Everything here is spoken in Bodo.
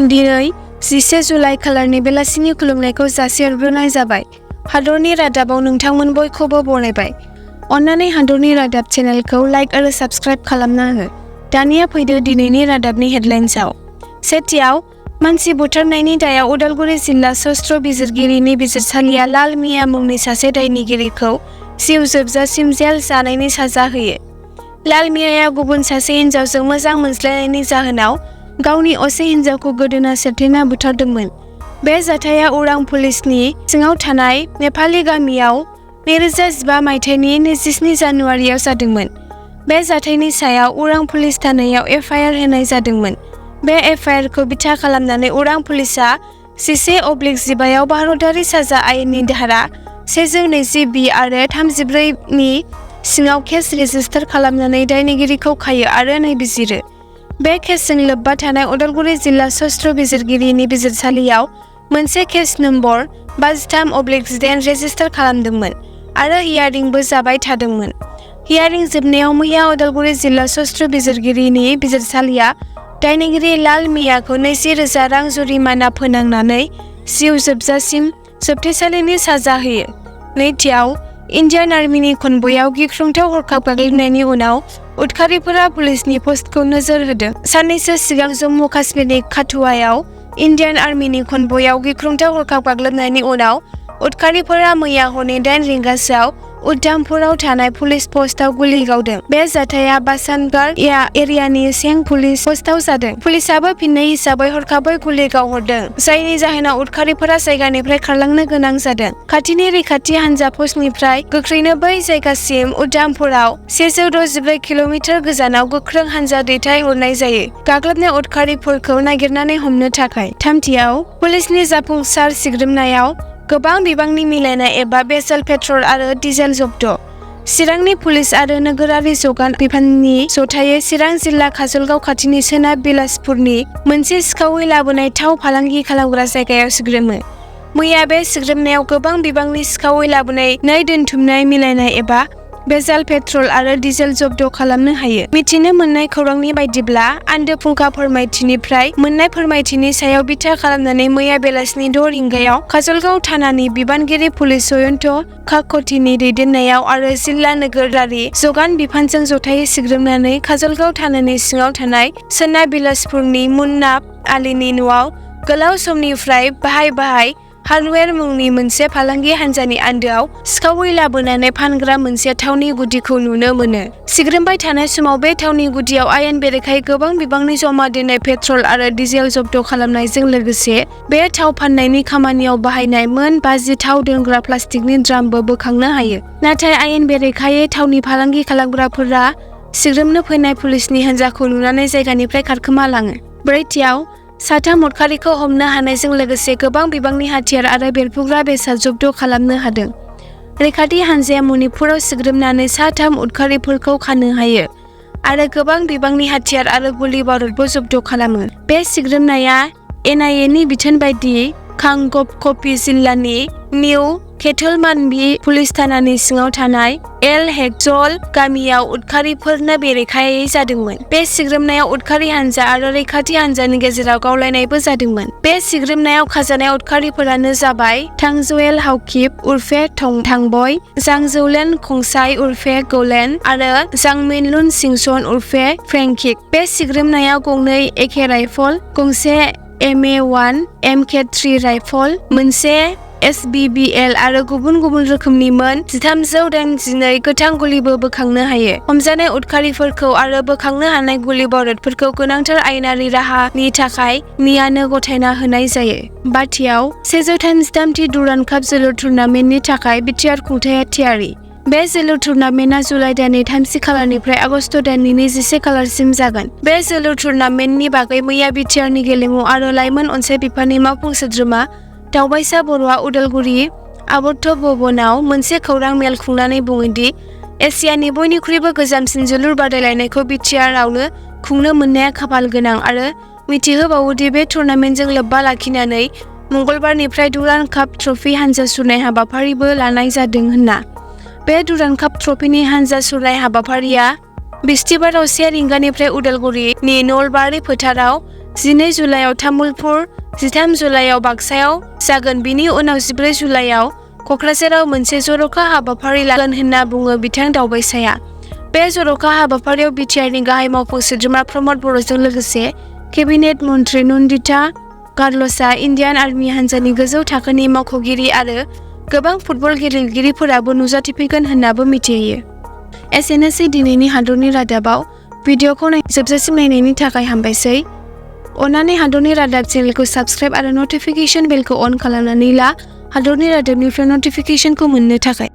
दिनै 11 जुलाइ खालारनि बेलासिनि खुलुमनायखौ जासिहरग्रोनाय जाबाय। हादरनि रादाबाव नोंथांमोन बयखौबो बरायबाय। अन्नानै हादरनि रादाब चेनेलखौ लाइक आरो साबस्क्राइब खालामना हो। दानिया फैदो दिनैनि रादाबनि हेडलाइन्सआव। सेथियाव, मानसि बुथारनायनि दायाव उदालगुरि जिल्ला सस्त्र बिजिरगिरिनि बिजिरसालिया लाल मिया मुंनि सासे दायनिगिरिखौ जिउ जोबजासिम जेल जानायनि साजा होयो। लाल मियाया गुबुन सासे हिनजावजों मोजां मोनज्लायनायनि जाहोनाव गावनि असे हिनजावखौ गोदोना सेरथेना बुथारदोंमोन। बे जाथाया उरां पुलिसनि सिङाव थानाय नेपालि गामियाव 2015 मायथाइनि 27 जानुवारियाव जादोंमोन। बे जाथायनि सायाव उरां पुलिस थानायाव एफआइआर होनाय जादोंमोन। बे एफआइआरखौ बिथा खालामनानै उरां पुलिसआ 11/15 भारतारि साजा आयेननि धारा 120B आरो 34 नि सिङाव केस रेजिस्टार खालामनानै दायनिगिरिखौ खायो आरो नायबिजिरो। बे केसजों लोब्बा थानाय उदालगुरि जिल्ला सस्त्र बिजिरगिरिनि बिजिरसालियाव मोनसे केस नम्बर 53/10 रेजिस्टार खालामदोंमोन आरो हियारिंबो जाबाय थादोंमोन। हियारिं जोबनायाव मैया उदालगुरि जिल्ला सस्त्र बिजिरगिरिनि बिजिरसालिया दायनिगिरि लाल मियाखौ 20,000 रां जुरिमाना फोनांनानै जिउ जोबजासिम जोबथेसालिनि साजा होयो। नैथियाव, इन्डियान आर्मिनि कनभयआव गिख्रंथाव हरखाब गाग्लोबनायनि उनाव उदखारिफोरा पुलिसनि पस्टखौ नोजोर होदों। साननैसो सिगां जम्मु काश्मीरनि काठुआयाव इन्डियान आर्मिनि कनभयआव गिख्रंथाव हरखाब गाग्लोबनायनि उनाव उदखारिफोरा मैया हरनि 8 रिंगासोआव उधमपुराव थानाय पुलिस पस्टआव गुलि गावदों। बे जाथाया बासानगार एरियानि सें पुलिस पस्टआव जादों। पुलिसआबो फिन्नाय हिसाबै हरखाबै गुलि गावहरदों, जायनि जाहोनाव उदखारिफोरा जायगानिफ्राय खारलांनो गोनां जादों। खाथिनि रैखाथि हान्जा पस्टनिफ्राय गोख्रैनो बै जायगासिम उधमपुराव 164 किल'मिटार गोजानाव गोख्रों हान्जा दैथायहरनाय जायो, गाग्लोबनाय उदखारिफोरखौ नागिरनानै हमनो थाखाय। थामथियाव, पुलिसनि जाफुंसार सिग्रोमनायाव गोबां बिबांनि मिलायनाय एबा बेजाल पेट्रल आरो डिजेल जब्द। चिरांनि पुलिस आरो नोगोरारि जौगान बिफाननि जथायै चिरां जिल्ला काजलगाव खाथिनि सोनाब बिलासपुरनि मोनसे सिखावै लाबोनाय थाव फालांगि खालामग्रा जायगायाव सिग्रोमो। मैया बे सिग्रोमनायाव गोबां बिबांनि सिखावै लाबोनाय दोनथुमनाय मिलायनाय एबा बेजाल पेट्रल आरो डिजेल जब्द खालामनो हायो। मिथिनो मोननाय खौरांनि बायदिब्ला आन्दो फुंखा फोरमायथिनिफ्राय मोननाय फोरमायथिनि सायाव बिथा खालामनानै मैया बेलासिनि 6 रिंगायाव काजलगाव थानानि बिबानगिरि पुलिस जयन्त काकतिनि दैदेननायाव आरो जिल्ला नोगोरारि जौगान बिफानजों जथायै सिग्रोमनानै काजलगाव थानानि सिङाव थानाय सोनाब बिलासपुरनि मुन्नाफ आलीनि न'आव गोलाव समनिफ्राय बाहाय हार्डवेर मुंनि मोनसे फालांगि हान्जानि आन्दोआव सिखावै लाबोनानै फानग्रा मोनसे थावनि गुदिखौ नुनो मोनो। सिग्रोमबाय थानाय समाव बे थावनि गुदियाव आयेन बेरेखायै गोबां बिबांनि जमा दोननाय पेट्रल आरो डिजेल जब्द खालामनायजों लोगोसे बे थाव फाननायनि खामानियाव बाहायनाय मोन 50 थाव दोनग्रा प्लास्टिकनि ड्रामबो बोखांनो हायो। नाथाय आयेन बेरेखायै थावनि फालांगि खालामग्राफोरा सिग्रोमनो फैनाय पुलिसनि हान्जाखौ नुनानै जायगानिफ्राय खारखोमा लाङो। ब्रैथियाव, साथाम उदखारिखौ हमनो हानायजों लोगोसे गोबां बिबांनि हाथियार आरो बेरफ्रुग्रा बेसाद जब्द खालामनो हादों। रैखाथि हान्जाया मणिपुराव सिग्रोमनानै 3 उदखारिफोरखौ खानो हायो आरो गोबां बिबांनि हाथियार आरो गुलि बारुदबो जब्द खालामो। बे सिग्रोमनाया एनआइएनि बिथोन बायदियै कांगपकपि जिल्लानि निउ केथलमान्डि पुलिस थानानि सिङाव थानाय एल हेगजल गामियाव उदखारिफोरनो बेरेखायै जादोंमोन। बे सिग्रोमनायाव उदखारि हान्जा आरो रैखाथि हान्जानि गेजेराव गावलायनायबो जादोंमन। बे सिग्रोमनायाव खाजानाय उदखारिफोरानो जाबाय थांजवेल हाउकिप उर्फे थांबय, जांजौलेन खंसाई उर्फे गलेन आरो जांमिनलुन सिंसन उर्फे फ्रेंकिक। बे सिग्रोमनायाव 2 एके राइफल, गंसे MA1 MK3 राइफल, मोनसे SBBL आरो गुबुन रोखोमनि मोन 1382 गोथां गुलिबो बोखांनो हायो। हमजानाय उदखारिफोरखौ आरो बोखांनो हानाय गुलि बारुदफोरखौ गोनांथार आयेनारि राहानि थाखाय मियानो गथायना होनाय जायो। बाथियाव, 133थि दुरान्ड काप जोलुर टुर्नामेन्टनि थाखाय बिटिआर खुंथाया थियारि। बे जोलुर टुर्नामेन्टआ जुलाइ दाननि 30 खालारनिफ्राय आगस्त दाननि 21 खालारसिम जागोन। बे जोलुर टुर्नामेन्टनि बागै मैया बिटिआरनि गेलेमु आरो लाइमोन अनसाइ बिफाननि मावफुं सोद्रोमा दावबायसा बर'आ उदालगुरि आबर्त भवनाव मोनसे खौरां मेल खुंनानै बुङोदि एसियानि बयनिख्रुइबो गोजामसिन जोलुर बादायलायनायखौ बिटिआरआवनो खुंनो मोननाया खाफाल गोनां आरो मिथिहोबावोदि बे टुर्नामेन्टजों लोब्बा लाखिनानै मंगलबारनिफ्राय दुरान्ड काप ट्रफी हानजा सुरनाय हाबाफारिबो लानाय जादों होनना। बे दुरान्ड काप ट्रफीनि हानजा सुरनाय हाबाफारिया बिस्तिबाराव 1 रिंगानिफ्राय उदालगुरिनि नलबारि फोथाराव 12 जुलाइआव तामुलपुर, 13 जुलाइआव बाक्सायाव जागोन। बिनि उनाव 14 जुलाइआव क'क्राझाराव मोनसे जर'खा हाबाफारि लागोन होनना बुङो बिथां दावबायसाया। बे जर'खा हाबाफारियाव बिटिआरनि गाहाय मावफुं सोद्रोमा प्रमद बर'जों लोगोसे केबिनेट मन्थ्रि नन्दिता कार्लसआ इन्डियान आर्मी हान्जानि गोजौ थाखोनि मावख'गिरि आरो गोबां फुटबल गेलेगिरिफोराबो नुजाथिफैगोन होन्नाबो मिथिहोयो। एसेनोसै दिनैनि हादरनि रादाबाव। भिडिअखौ जोबजासिम नायनायनि थाखाय हामबायसै। अन्नानै हादरनि रादाब चेनेलखौ साबस्क्राइब आरो नटिफिकेशन बेलखौ अन खालामनानै ला हादरनि रादाबनिफ्राय नटिफिकेशनखौ मोननो थाखाय।